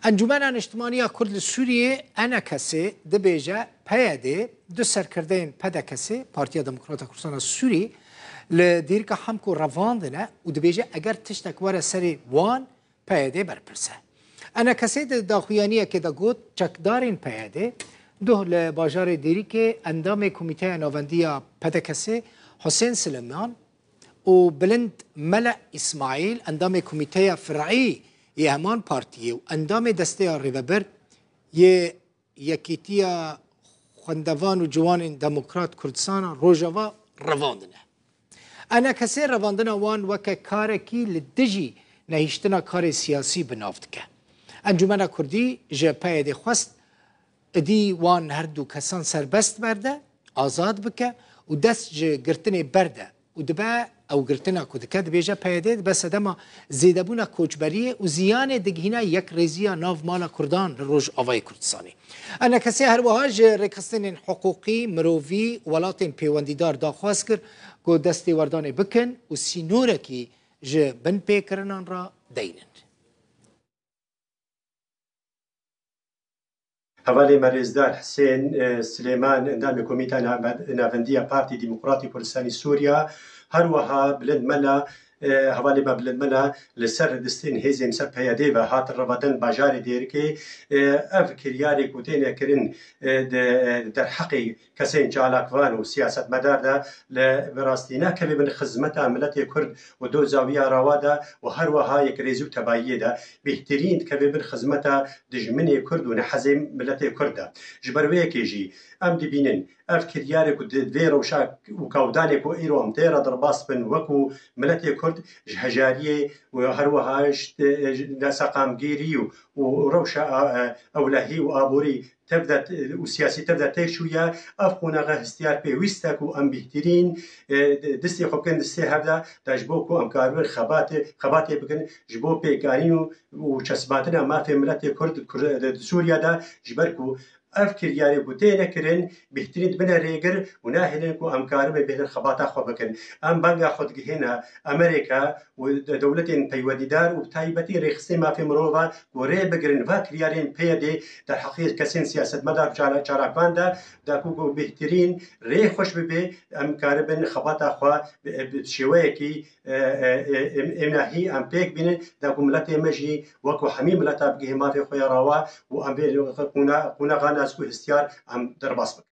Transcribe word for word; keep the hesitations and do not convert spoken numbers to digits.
Encûmena Niştimanî ya Kurd li Sûriyê, ENKS'ê, dibêje P Y D du serkirdeyên P D K'ê, Partiya Demokrata Kurdistana Sûrî, li dîrika Hemko revandine û dibêje eger tiştek were serê wan, P Y D berpirs e. ENKS'ê di daxuyaniyekê de got, çekdarên P Y D, duh li bajarê Dêrikê endamê Komîteya Navendî ya P D K'ê Husên Silêman û Bilind Mele Îsmaîl, endamê Komîteya Fir'î yê heman partiyê û endamê Desteya Rêvebir yê Yekîtiya Xwendevan û Ciwanên Demokrat Kurdistana Rojava revandine. ENKS'ê revandina wan weke karekî li dijî nehiştina karê siyasî bi nav dike. Encûmena Kurdî ji P Y D xwest êdî wan her du kesan serbest berde, azad bike û dest ji girtinê berde û dibe ew girtina ku dike, dibêje P Y D dibe sedema zêdebûna koçberiyê û ziyanê digihîne yekrêziya nav mala Kurdan li Rojavayê Kurdistanê. ENKS'ê her wiha ji rêxistinên hiqûqî, mirovî û welatên pêwendîdar daxwaz kir ku destêwerdanê bikin û sînorekî ji binpêkirinan re deynin. Hevalê me rêzdar Hisên, e, Silêman, endamê Komîta Nave-, Navendî ya Partî Demokratî Kurdistanî Sûriya, her wiha Bilind Mela, e, hevalê me Bilind Mela li ser distên hêzên ser P Y D ve hatin revandin bajarê Dêrikê, e, ev kiryarê ku têne kirin, e, di, e, derheqê kesên çalakvan û siyasetmedar de li bi rastî nakeve bin xizmeta miletê Kurd û doza wî ya rawa de û her wiha yekrêzî û tebayiyê de, bêhtirîn dikeve bin xizmeta dijminê Kurd û nehezê miletê Kurd de. Ji ber wê yekê jî em dibînin ev kiryarê ku di vê rewşa û kawdanê ku îro em tê re derbas bin wekû miletê Kurd ji hejariyê û her wiha ji, ji seqamgîrî û, û rewşa a, e, ewlehî û aborî tev de, û siyasî tev de têk çûye, ev qonaxa hestiyar pêwîst e ku em bêhtirîn, e, distê xwe bikin distê hev de, de ji bo ku em karibin xebatê, xebatê bikin ji bo pêkanîn û, û çesbandina mafê miletê Kurd, Kur-, di Sûriye de, ji ber ku ev kiryarê ku têne kirin, bêhtirîn dibine rêgir û nahêlin ku em karibin bêhtir xebata xwe bikin. Em banga xwe digihêne Amerîka û de-, dewletên peywendîdar û bi taybetî rêxistinên mafê mirova ku rê bigirin va kiryarên P Y D derheqê kesên siyasetmedar û çala-, çalakvan de, da ku, ku bêhtirîn rê xweş bibe, em karibin xebata xwe bi, bi şêweyekî, e, e, e, em, em nahî em pêk bînin, da ku miletê me jî wekû hemî mileta bigihê mafê xwe ya rawa û em vê qûna-, qûnaxa nazik û hestiyar em derbas bikin.